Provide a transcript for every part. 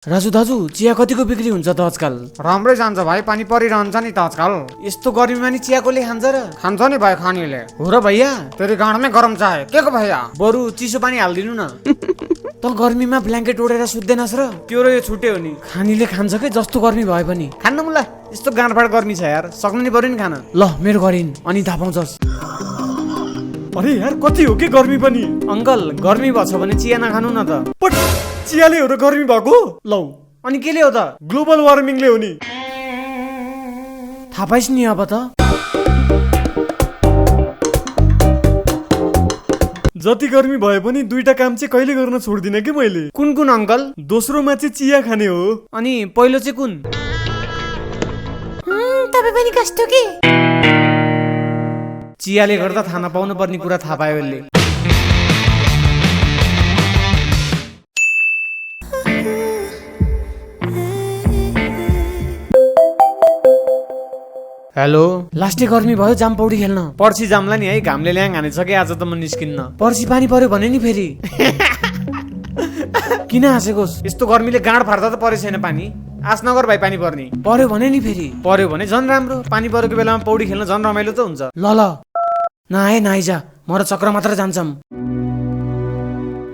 राजु दाजु चिया कतिको बिक्री हुन्छ त आजकल? राम्रै जान्छ भाइ, पानी परिरहन्छ नि त आजकल। यस्तो गर्मीमा नि चिया कसले खान्छ र? खान्छ नि भाइ खानेले। हो र भैया? तेरी गाँडमै गरम चाहे के को भैया? बरु चिसो पानी हालिदिनु न। त गर्मीमा ब्ल्याङ्केट ओढेर सुत्दैनस् र? त्यो र यो छुट्टै हो नि। खानीले खान्छ के जस्तो गर्मी भए पनि। खान्न मुला, यस्तो गाँडफाड गर्मी छ यार, सक्नु नि पर्यो नि खान। ल मेरो गरिन् अनि थाहा पाउँछस्। अरे यार कति हो के गर्मी पनि? अङ्कल गर्मी भएछ भने चिया नखानु न त। पट, चियाले हो र गर्मी भएको? लौ अनि केले हो त? ग्लोबल वार्मिङले हो नि। थाहा पाइस् नि अब त। जति गर्मी भए पनि दुईटा काम चाहिँ कहिले गर्न छोड्दिन कि मैले। कुन कुन अङ्कल? दोस्रोमा चाहिँ चिया खाने हो। अनि पहिलो चाहिँ कुन? तपाईँ पनि कस्तो के? चियाले गर्दा थाहा नपाउनु पर्ने कुरा थाहा पायो यसले। हेलो, लास्टै गर्मी भयो, जाम पौडी खेल्न। पर्सि जामला नि है, घामले ल्याङ हानेछ कि आज त म निस्किन्न। पर्सि पानी पर्यो भने नि फेरि। किन हाँसेकोस्? यस्तो गर्मीले गाँड फाट्दा त परे छैन पानी। आस नगर भाइ, पानी पर्ने। पर्यो भने नि फेरि। पर्यो भने झन् राम्रो, पानी परेको बेलामा पौडी खेल्न झन् रमाइलो त हुन्छ। ल ल नआए नआइजा, म र चक्र मात्र जान्छौँ।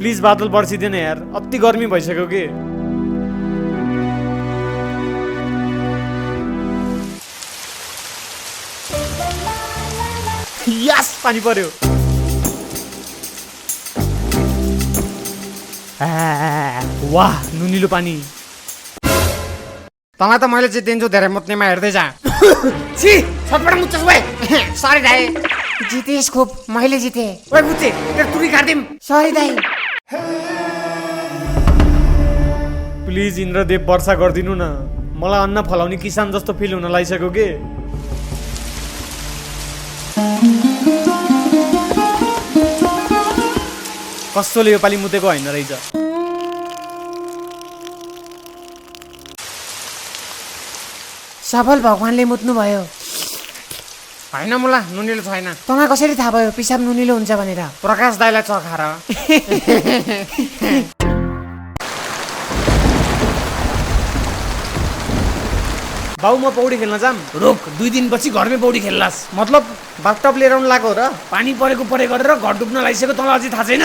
प्लिज बादल पर्सिदिन यार, अति गर्मी भइसक्यो कि। यस, पानी पर्यो। वाह नुनिलो पानी। तँलाई त मैले जितिन्छु, धेरै मुत्नेमा हेर्दै जा। छि छटपट मुच्छस भए। सरी दाइ, जितेस खुब, मैले जिते। ओए बुच्चे, तेरो तुरी काट्दिम। सरी दाइ। प्लिज इन्द्रदेव वर्षा गरिदिनु न, मलाई अन्न फलाउने किसान जस्तो फिल हुन लागिसक्यो के। कस्तोले यो पालि मुतेको होइन रहेछ। सफल भगवानले मुत्नु भयो। होइन मुला, नुनिलो छैन। तँलाई कसरी थाहा भयो पिसाब नुनिलो हुन्छ भनेर? प्रकाश दाइलाई चखाएर। बाउ म पौडी खेल्न जाम। रोक, 2 दिनपछि घरमै पौडी खेल्लास्। मतलब बाथटब लिएर आउनु लाग्यो र? पानी परेको परे गरेर घर डुब्न लागिसक्यो, तँलाई अझै थाहा छैन?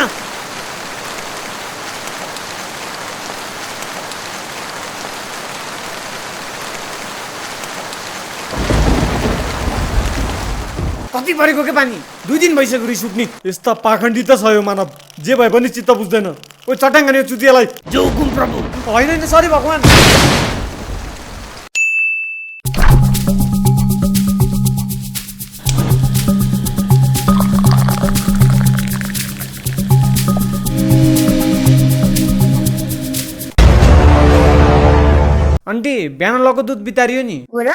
कति परेको के पानी? 2 दिन भइसक्यो रिस उठ्ने। यस्ता पाखण्डी त छ यो मानव, जे भए पनि चित्त बुझ्दैन। ओ चट्याङ यो चुतियालाई। जो हुकुम प्रभु। होइन नि, सरी भगवान। आन्टी, बिहान लगेको दुध बितारियो नि? हो र?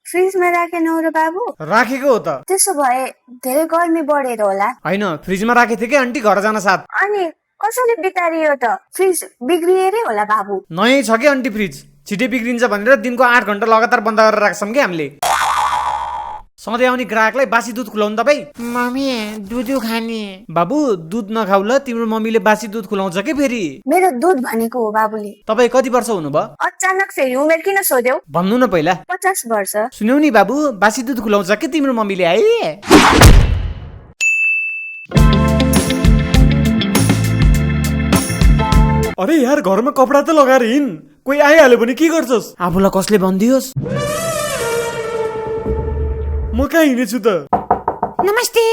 फ्रिजमा राखेन हो र बाबु? राखेको हो त। त्यसो भए धेरै गर्मी बढेर होला। होइन, फ्रिजमा राखेको थिएँ कि आन्टी घर जान साथ। अनि कसरी बितारियो त? फ्रिज बिग्रिएरै होला बाबु। नयाँ छ कि आन्टी फ्रिज, छिटै बिग्रिन्छ भनेर दिनको 8 घण्टा लगातार बन्द गरेर राख्छौँ कि हामीले। सधैँ आउने ग्राहकलाई बासी दुध खुलाउनु तपाईँ। मम्मी दुध खाने। बाबु दुध नखाउ ल, तिम्रो मम्मीले बासी दुध खुलाउँछ कि फेरि। मेरो दुध भनेको हो बाबुले। तपाईँ कति वर्ष हुनुभयो? अचानक फेरि उमेर किन सोध्यौ? भन्नु न पहिला। 50 वर्ष। सुन्यौ नि बाबु, बासी दुध खुलाउँछ कि तिम्रो मम्मीले है? अरे यार, घरमा कपडा त लगाएर हिँड, कोही आइहाल्यो भने के गर्छस्? आफूलाई कसले भनिदियोस्? म कहाँ हिँडेछु त? नमस्ते।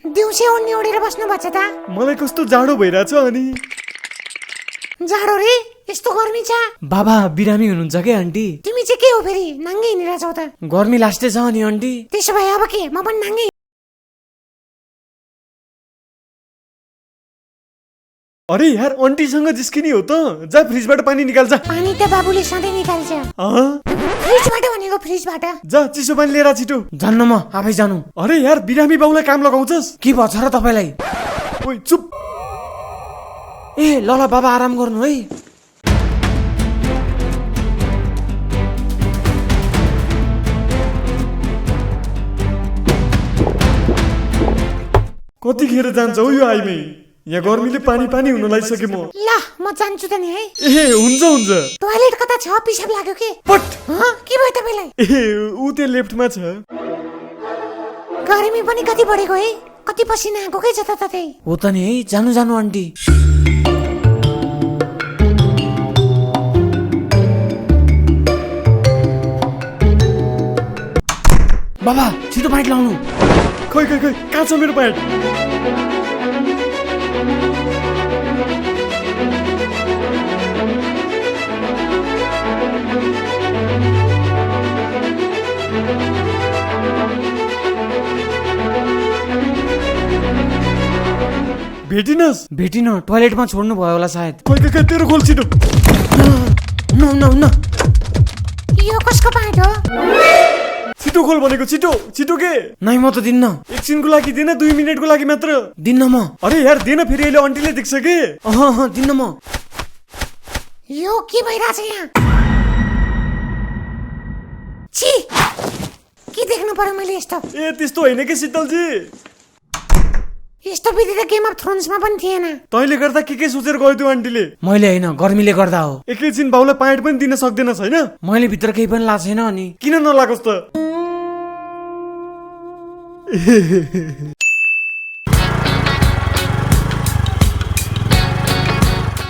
दिउँसे ओढ्ने ओढेर बस्नु भएको छ त? मलाई कस्तो जाडो भइरहेछ अनि। जाडो रे, यस्तो गर्मी छ। बाबा बिरामी हुनुहुन्छ के आन्टी? तिमी चाहिँ के हो फेरि नाङ्गे हिँडिरहेछौ त? गर्मी लास्टै छ नि आन्टी। त्यसो भए अब के, म पनि नाङ्गे। अरे यार, आन्टीसँग जिस्किनी हो त? जा फ्रिजबाट पानी निकाल जा। पानी त बाबुले सधैँ निकाल्छ। फ्रिजबाट भनेको फ्रिजबाट। जा चिसो पानी लिएर छिटो। जान्न, म आफै जानु। अरे यार, बिरामी बाउलाई काम लगाउँछस्? के भन्छ र तपाईँलाई? ओइ चुप। ए ल ल बाबा आराम गर्नु है। कतिखेर जान्छ हो यो आइमै यहाँ गर्मीले पानी पानी हुन लागिसके म ल म जान्छु त नि है ए हुन्छ टोयलेट कता छ पिसाब लाग्यो के पट के भयो तपाईलाई ए ऊ त्यो लेफ्टमा छ गर्मी पनि कति बढेको है कति पसिना आएको के जताततै हो त नि है जानु जानु आन्टी बाबा छिटो पाइट लाउनु खै कहाँ छ मेरो पाइट भेटिन टोयलेटमा छोड्नु भयो होला सायद खै तेरो खोल छिटो हुन्न यो कसको पाइट हो छिटो खोल भनेको छिटो के नै म त दिन्न एकछिनको लागि दिन 2 मिनेटको लागि मात्र दिन्न म अरे यार दिन फेरि अहिले आन्टीले देख्छ के दिन्न म यो के भइराछ यहाँ छी के देख्नु पर्यो मैले यस्तो ए त्यस्तो होइन के शीतलजी यस्तो विधि त गेम अफ थ्रोन्समा पनि थिएन तैँले गर्दा के सोचेर गयो त्यो आन्टीले मैले होइन गर्मीले गर्दा हो एकैछिन बाउलाई पाइट पनि दिन सक्दैन छैन मैले भित्र केही पनि लाग्छ छैन अनि किन नलागोस् त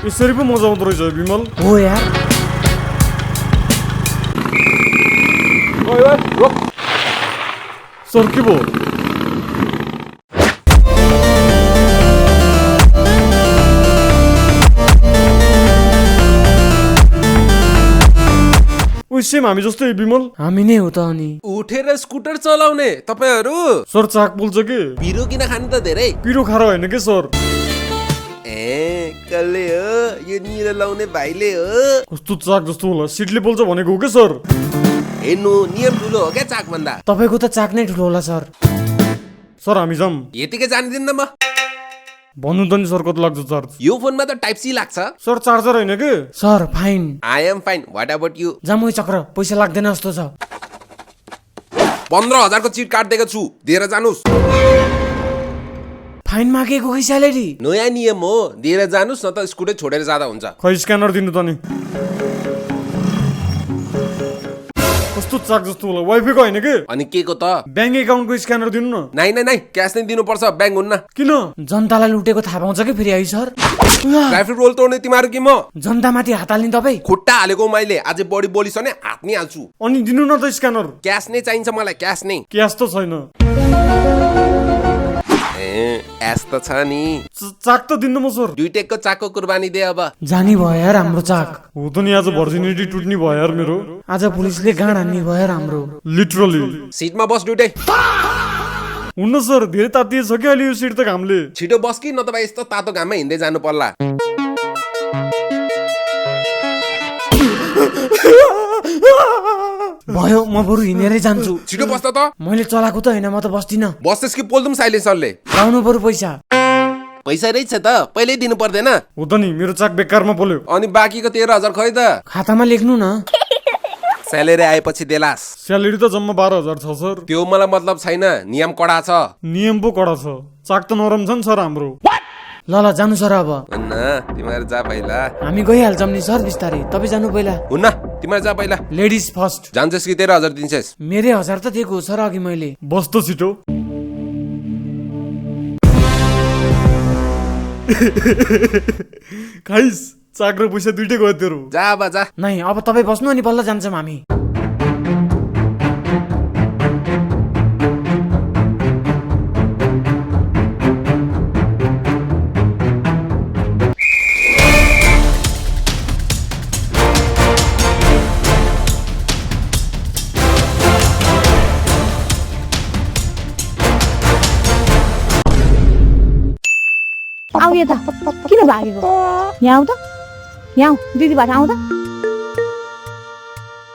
यसरी पो मजा आउँदो रहेछ विमल हो यार सर के भयो सेम हामी जस्तै विमल हामी नै हो त अनि उठेर स्कुटर चलाउने तपाईहरु सर चाक बोल्छ के पिरो किन खानु त धेरै पिरो खाएर होइन के सर ए कसले हो यो निरो लाउने भाइले हो कस्तो चाक जस्तो होला सिटले बोल्छ भनेको हो के सर हेर्नु नियम ठुलो हो क्या चाक भन्दा तपाईको त चाक नै ठुलो होला सर सर हामी जाम यतिकै जानिदिन्न म भन्नु त नि सर कति लाग्छ चार्ज यो फोनमा त टाइप सी लाग्छ सर चार्जर होइन के sir fine I am fine what about you जामै चक्र पैसा लाग्दैन जस्तो छ 15,000 को चिट काट्दिएको छु दिएर जानुस् फाइन मागेको खै स्यालेरी नयाँ नियम हो दिएर जानुस् न त स्कुटर छोडेर जाँदा हुन्छ खै स्क्यानर दिनु त नि कस्तो चाक जस्तो होला वाइफाई को होइन के अनि के को त ब्याङ्क एकाउन्टको स्क्यानर दिनु न नै क्यास नै दिनुपर्छ ब्याङ्क हुन्न किन जनतालाई लुटेको थाहा पाउँछ कि फेरि है सर ट्राफिक रोल तोड्ने तिमीहरू कि म जनतामाथि हात हाल्ने तपाईँ खुट्टा हालेको मैले अझै बढी बोलिस भने हात नै हाल्छु अनि दिनु न त स्क्यानर क्यास नै चाहिन्छ मलाई क्यास नै क्यास त छैन एस त छ नि चाक त दिन्न म सर दुईटेकको चाकको कुर्बानी दे अब जानी भयो यार हाम्रो चाक हो त नि आज भर्जिनिटी टुट्ने भयो यार मेरो आज पुलिसले गाँड हान्ने भयो यार हाम्रो लिटरली सिटमा बस दुईटै हुन्न सर धेरै तातिए छ कि अहिले यो सिट त घामले छिटो बस कि नत्र यस्तो तातो घाममा हिँड्दै जानु पर्ला भयो म बरु हिँडेरै जान्छु छिटो बस्दा त मैले चलाएको त होइन म त बस्दिन बस्दैस् कि पोल्दुम साइलेन्सरले लाउनु बरु पैसा पैसा रहेछ त पहिल्यै दिनु पर्दैन हो त नि मेरो चाक बेकारमा पोल्यो अनि बाँकीको 13,000 खै त खातामा लेख्नु न स्यालेरी आएपछि देलास स्यालेरी त जम्मा 12,000 छ सर त्यो मलाई मतलब छैन नियम कडा छ नियम पो कडा छ चाक त नरम छ नि सर हाम्रो ल जानु सर अब हुन्न तिमीहरू जा पहिला हामी गइहाल्छौँ नि सर बिस्तारै तपाईँ जानु पहिला हुन्न तिमीहरू जा पहिला लेडिज फर्स्ट जान्छस् कि 13,000 दिन्छस् मेरै 1000 त दिएको हो सर अघि मैले बस त छिटो खाइस चाक र पैसा दुइटै गयो तेरो जा अब जा नै अब तपाईँ बस्नु अनि बल्ल जान्छौँ हामी आऊ यता किन भागेको यहाँ आऊ त यहाँ दिदीबाट आऊ त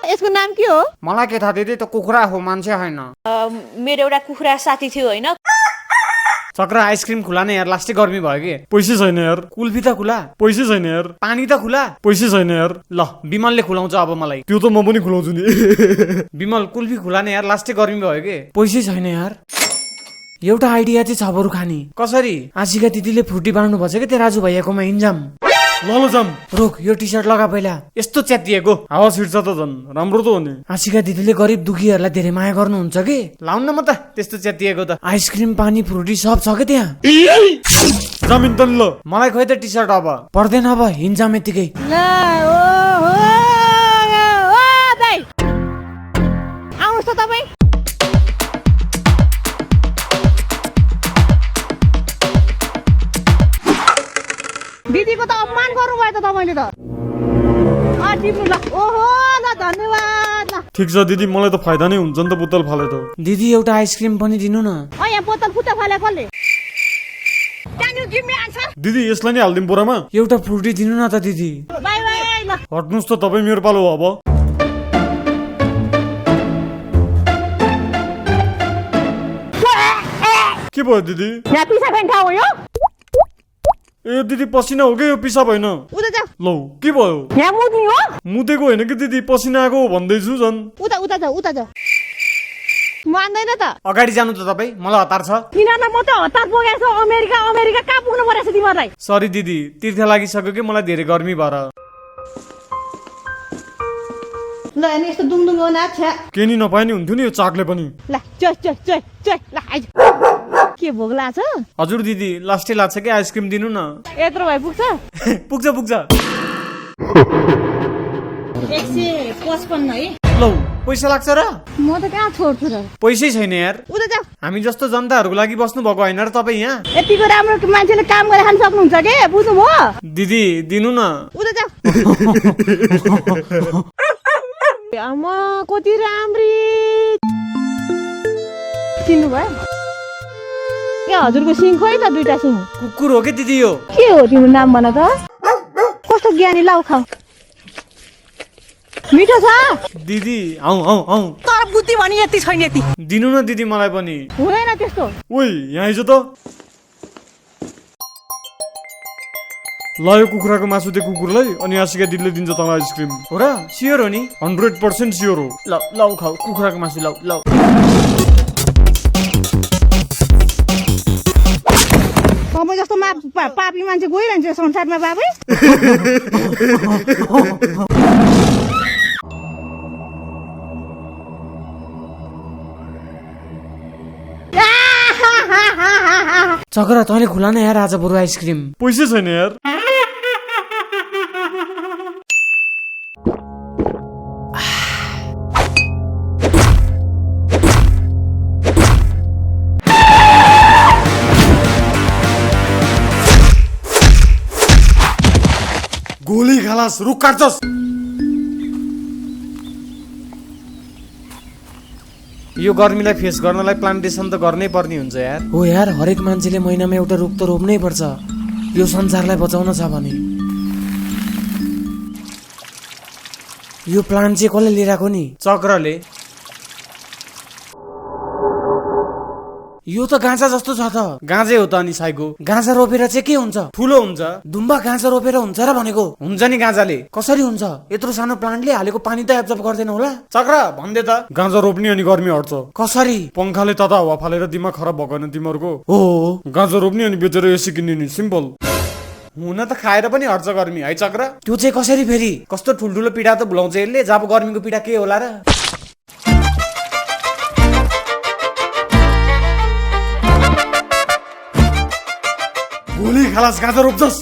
यसको नाम के हो मलाई के थाहा दिदी त कुखुरा हो मान्छे होइन मेरो एउटा कुखुरा साथी थियो होइन चक्र आइसक्रिम खुला नै यार लास्टै गर्मी भयो कि पैसा छैन यार कुल्फी त खुला पैसा छैन यार पानी त खुला पैसा छैन यार ल विमलले खुलाउँछ अब मलाई त्यो त म पनि खुलाउँछु नि विमल कुल्फी खुला नै यार लास्टै गर्मी भयो कि पैसै छैन यार एउटा आइडिया चाहिँ छ बरु खाने। कसरी? आशिका दिदीले फ्रुटी बनाउनु भन्छ कि त्यो राजु भैयाकोमा इन्जाम। ल जाम। रोक यो टी सर्ट लगा पहिला। यस्तो च्यातिएको हावा छिर्छ त झन् राम्रो त हो नि। आशिका दिदीले गरिब दुखीहरूलाई धेरै माया गर्नुहुन्छ कि। लाउन न म त त्यस्तो च्यातिएको त। आइसक्रिम पानी फ्रुटी सब छ कि त्यहाँ। जमिन त ल मलाई खोइ त टी सर्ट अब पर्दैन अब हिँड्जाम यतिकै। आउनुहोस् त तपाईँ। दिदीको त अपमान गर्नुभयो त तपाईँले त। टिप्नु ल। ओहो ल धन्यवाद ल। ठिक छ दिदी मलाई त फाइदा नै हुन्छ नि त बोतल फाले त। दिदी एउटा आइसक्रिम पनि दिनु न। यहाँ बोतल फुत्ता फाले कसले? दिदी यसलाई नै हालिदिउँ बोरामा। एउटा फ्रुटी दिनु न त दिदी। बाई बाई ल। हट्नुहोस् त तपाईँ मेरो पालो हो अब। के भयो दिदी? यहाँ पिसा खाने ठाउँ हो यो? ए दिदी पसिना हो कि यो पिसाब होइन? उता जा। लौ के भयो? यहाँ मुद्ने हो? मुदेको होइन कि दिदी पसिना आएको हो भन्दैछु झन्। उता उता जा उता जा। मान्दैन त। अगाडि जानु त तपाईँ मलाई हतार छ। किन न म त हतार पुगेको छु। अमेरिका अमेरिका कहाँ पुग्नु परेछ तिमीहरूलाई? सरी दिदी तीर्थ लागिसक्यो कि मलाई धेरै गर्मी भएर। ल अनि यस्तो दुङदुङ हो ना छ्या। के नि नपाए नि हुन्थ्यो नि यो चाकले पनि। ल चोय चोय चोय चोय ल आइज। के भोग लाग्छ? हजुर दिदी लास्टै लाग्छ कि आइसक्रिम दिनु न। यत्रो भए पुग्छ? पुग्छ पुग्छ। 155 है। लौ पैसा लाग्छ र? म त कहाँ छोड्छु र। पैसै छैन यार। उता जा। हामी जस्तो जनताहरूको लागि बस्नु भएको होइन र तपाईँ यहाँ। यतिको राम्रो मान्छेले काम गरेर खान सक्नुहुन्छ के? बुझ्नुभयो? दिदी दिनु न। उता जा। आमा कति राम्री। चिन्नु भयो? ए हजुरको सिङ खोइ त दुईटा सिङ। कुकुर हो कि दिदी यो? के हो तिम्रो नाम भन त? कस्तो ज्ञानी लाउ खाऊ। मिठो छ? दिदी आऊ आऊ आऊ। तर बुद्धि भनी यति छैन यति। दिनु न दिदी मलाई पनि। हुँदैन त्यस्तो। ओइ यहाँ आइज त। ल यो कुखुराको मासु दे कुकुरलाई अनि आशिका दिदीले दिन्छ तँलाई आइसक्रिम। हो र? सियोर हो नि? 100% स्योर हो। ल लौ खाऊ कुखुराको मासु लौ लौ। तपाईँ जस्तो पापी मान्छे गइरहन्छ संसारमा बाबै। चक्र तैँले खुला न यार आज बरु आइसक्रिम। पैसा छैन यार। गोली खालास रुख काट्छस्। यो गर्मीलाई फेस गर्नलाई प्लान्टेसन त गर्नै पर्ने हुन्छ यार। हो यार हरेक मान्छेले महिनामा एउटा रुख त रोप्नै पर्छ यो संसारलाई बचाउन छ भने। यो प्लान्ट चाहिँ कसले लिएर आएको नि? चक्रले। यो त गाँजा जस्तो छ त। गाँजै हो त अनि साइको। गाँजा रोपेर चाहिँ के हुन्छ? ठुलो हुन्छ। दुम्बा गाँजा रोपेर हुन्छ र भनेको? हुन्छ नि गाँजाले। कसरी हुन्छ? यत्रो सानो प्लान्टले हालेको पानी त एब्जर्ब गर्दैन होला? चक्र भन्दे त। गाँजा रोप्ने अनि गर्मी हट्छ। कसरी? पंखाले ताता हावा फालेर दिमाग खराब भएको होइन तिमीहरूको? हो गाँजा रोप्ने अनि बेचेर एसी किन्ने नि सिम्पल। हुन त खाएर पनि हट्छ गर्मी है चक्र। त्यो चाहिँ कसरी फेरि? कस्तो ठुल्ठुलो पीडा त भुलाउँछ यसले। जब गर्मीको पीडा के होला र? गोली खालास गाँजा रोप्छस्।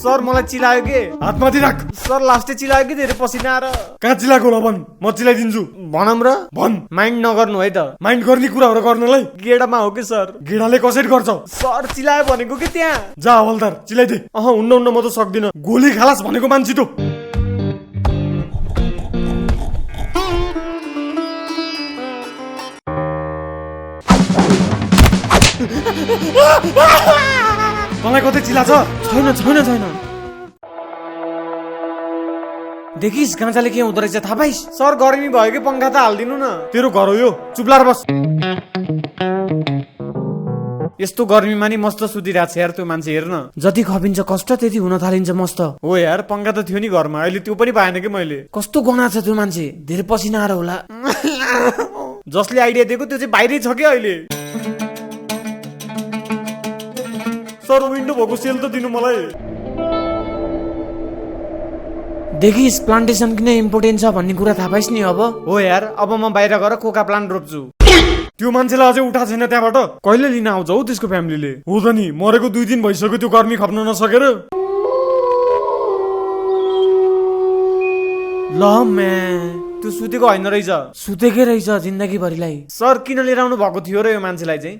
सर मलाई चिलायो के? हातमाथि राख। सर लास्टै चिलायो कि धेरै पसिना आएर। कहाँ चिलाएको होला भन् म चिलाइदिन्छु। भनौँ र? भन्। माइन्ड नगर्नु है त। माइन्ड गर्ने कुराहरू गर्नलाई गेडामा हो कि सर? गेडाले कसरी गर्छ? सर चिलायो भनेको कि त्यहाँ। जा हवलदार चिलाइदे। हुन्न हुन्न म त सक्दिनँ। गोली खालास भनेको मान्छे त। तँलाई कतै चिला छ? छैन छैन छैन। देखिस् गाँजाले के हुँदो रहेछ थाहा पाइस्? सर गर्मी भयो कि पंखा त हालिदिनु न। तेरो घर हो यो चुप्लाएर बस। यस्तो गर्मीमा नि मस्त सुतिरहेको छ यार त्यो मान्छे हेर्न। जति खपिन्छ कष्ट त्यति हुन थालिन्छ मस्त। हो यार पंखा त थियो नि घरमा, अहिले त्यो पनि पाएन कि मैले। कस्तो गना छ त्यो मान्छे, धेरै पसिना आएर होला। जसले आइडिया दिएको त्यो चाहिँ बाहिरै छ क्या अहिले। सर विन्डो भएको सेल त दिनु मलाई। देखिस् प्लान्टेसन किन इम्पोर्टेन्ट छ भन्ने कुरा थाहा पाइस् नि अब। हो यार अब म बाहिर गएर कोका प्लान्ट रोप्छु। त्यो मान्छेलाई अझै उठा छैन त्यहाँबाट, कहिले लिन आउँछ हौ त्यसको फ्यामिलीले। हो त नि मरेको 2 दिन भइसक्यो त्यो गर्मी खप्न नसकेर। ल म्या त्यो सुतेको होइन रहेछ, सुतेकै रहेछ जिन्दगी भरिलाई। सर किन लिएर आउनु भएको थियो र यो मान्छेलाई चाहिँ?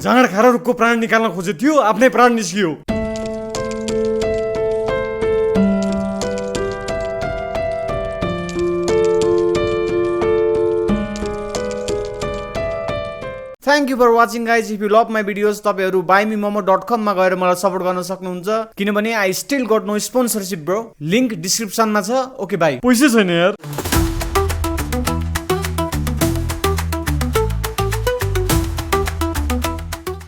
जाँड खाएर रुखको प्राण निकाल्न खोजे थियो, आफ्नै प्राण निस्कियो। Thank you for watching guys. If you love my videos तपाईहरू buymemomo.com मा गएर मलाई सपोर्ट गर्न सक्नुहुन्छ, किनभने I still got no sponsorship bro. Link डिस्क्रिप्सनमा छ। Okay bye. पैसा छैन यार।